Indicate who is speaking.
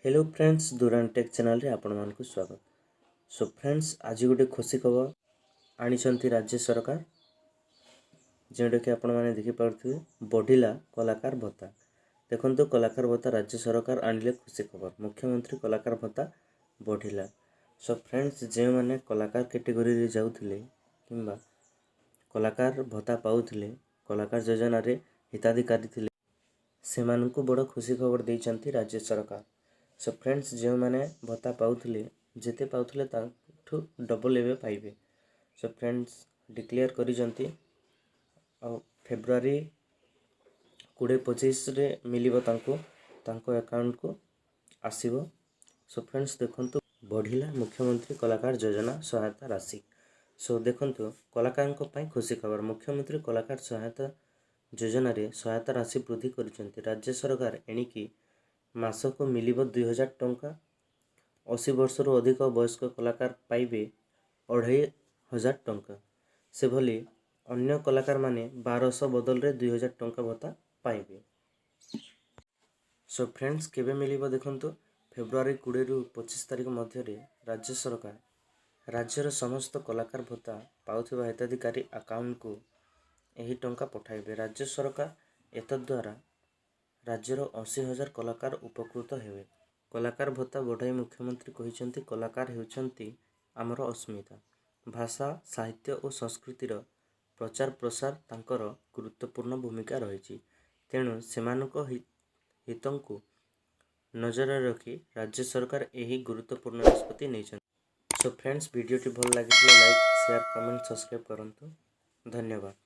Speaker 1: Hello friends, ଦୁରାନ take ଚ୍ୟାନେଲରେ ଆପଣମାନଙ୍କୁ ସ୍ୱାଗତ। ସୋ ଫ୍ରେଣ୍ଡସ୍, ଆଜି ଗୋଟେ ଖୁସି ଖବର ଆଣିଛନ୍ତି ରାଜ୍ୟ ସରକାର, ଯେଉଁଟାକି ଆପଣମାନେ ଦେଖିପାରୁଥିବେ, ବଢ଼ିଲା କଳାକାର ଭତ୍ତା। ଦେଖନ୍ତୁ, କଳାକାର ଭତ୍ତା, ରାଜ୍ୟ ସରକାର ଆଣିଲେ ଖୁସି ଖବର, ମୁଖ୍ୟମନ୍ତ୍ରୀ କଳାକାର ଭତ୍ତା ବଢ଼ିଲା। ସୋ ଫ୍ରେଣ୍ଡସ୍, ଯେଉଁମାନେ କଳାକାର କ୍ୟାଟେଗୋରୀରେ ଯାଉଥିଲେ କିମ୍ବା କଳାକାର ଭତ୍ତା ପାଉଥିଲେ, କଳାକାର ଯୋଜନାରେ ହିତାଧିକାରୀ ଥିଲେ, ସେମାନଙ୍କୁ ବଡ଼ ଖୁସି ଖବର ଦେଇଛନ୍ତି ରାଜ୍ୟ ସରକାର। ସୋ ଫ୍ରେଣ୍ଡସ୍, ଯେଉଁମାନେ ଭତ୍ତା ପାଉଥିଲେ, ଯେତେ ପାଉଥିଲେ ତାଠୁ ଡବଲ୍ ଏବେ ପାଇବେ। ସୋ ଫ୍ରେଣ୍ଡସ୍, ଡିକ୍ଲେୟାର କରିଛନ୍ତି ଆଉ ଫେବୃଆରୀ 20-25ରେ ମିଳିବ ତାଙ୍କୁ, ତାଙ୍କ ଆକାଉଣ୍ଟକୁ ଆସିବ। ସୋ ଫ୍ରେଣ୍ଡସ୍, ଦେଖନ୍ତୁ, ବଢ଼ିଲା ମୁଖ୍ୟମନ୍ତ୍ରୀ କଳାକାର ଯୋଜନା ସହାୟତା ରାଶି। ସୋ ଦେଖନ୍ତୁ, କଳାକାରଙ୍କ ପାଇଁ ଖୁସି ଖବର। ମୁଖ୍ୟମନ୍ତ୍ରୀ କଳାକାର ସହାୟତା ଯୋଜନାରେ ସହାୟତା ରାଶି ବୃଦ୍ଧି କରିଛନ୍ତି ରାଜ୍ୟ ସରକାର। ଏଣିକି ମାସକୁ ମିଳିବ 2000 ଟଙ୍କା। 80 ବର୍ଷରୁ ଅଧିକ ବୟସ୍କ କଳାକାର ପାଇବେ 2500 ଟଙ୍କା। ସେଭଳି ଅନ୍ୟ କଳାକାରମାନେ 1200 ବଦଳରେ 2000 ଟଙ୍କା ଭତ୍ତା ପାଇବେ। ସୋ ଫ୍ରେଣ୍ଡସ୍, କେବେ ମିଳିବ? ଦେଖନ୍ତୁ, ଫେବୃଆରୀ 20ରୁ 25 ତାରିଖ ମଧ୍ୟରେ ରାଜ୍ୟ ସରକାର ରାଜ୍ୟର ସମସ୍ତ କଳାକାର ଭତ୍ତା ପାଉଥିବା ହିତାଧିକାରୀ ଆକାଉଣ୍ଟକୁ ଏହି ଟଙ୍କା ପଠାଇବେ ରାଜ୍ୟ ସରକାର। ଏତଦ୍ୱାରା ରାଜ୍ୟର 80,000 କଳାକାର ଉପକୃତ ହେବେ। କଳାକାର ଭତ୍ତା ବଢ଼ାଇ ମୁଖ୍ୟମନ୍ତ୍ରୀ କହିଛନ୍ତି, କଳାକାର ହେଉଛନ୍ତି ଆମର ଅସ୍ମିତା। ଭାଷା, ସାହିତ୍ୟ ଓ ସଂସ୍କୃତିର ପ୍ରଚାର ପ୍ରସାର ତାଙ୍କର ଗୁରୁତ୍ୱପୂର୍ଣ୍ଣ ଭୂମିକା ରହିଛି। ତେଣୁ ସେମାନଙ୍କ ହିତକୁ ନଜରରେ ରଖି ରାଜ୍ୟ ସରକାର ଏହି ଗୁରୁତ୍ୱପୂର୍ଣ୍ଣ ନିଷ୍ପତ୍ତି ନେଇଛନ୍ତି। ସୋ ଫ୍ରେଣ୍ଡସ୍, ଭିଡ଼ିଓଟି ଭଲ ଲାଗିଥିଲେ ଲାଇକ୍, ସେୟାର, କମେଣ୍ଟ, ସବସ୍କ୍ରାଇବ୍ କରନ୍ତୁ। ଧନ୍ୟବାଦ।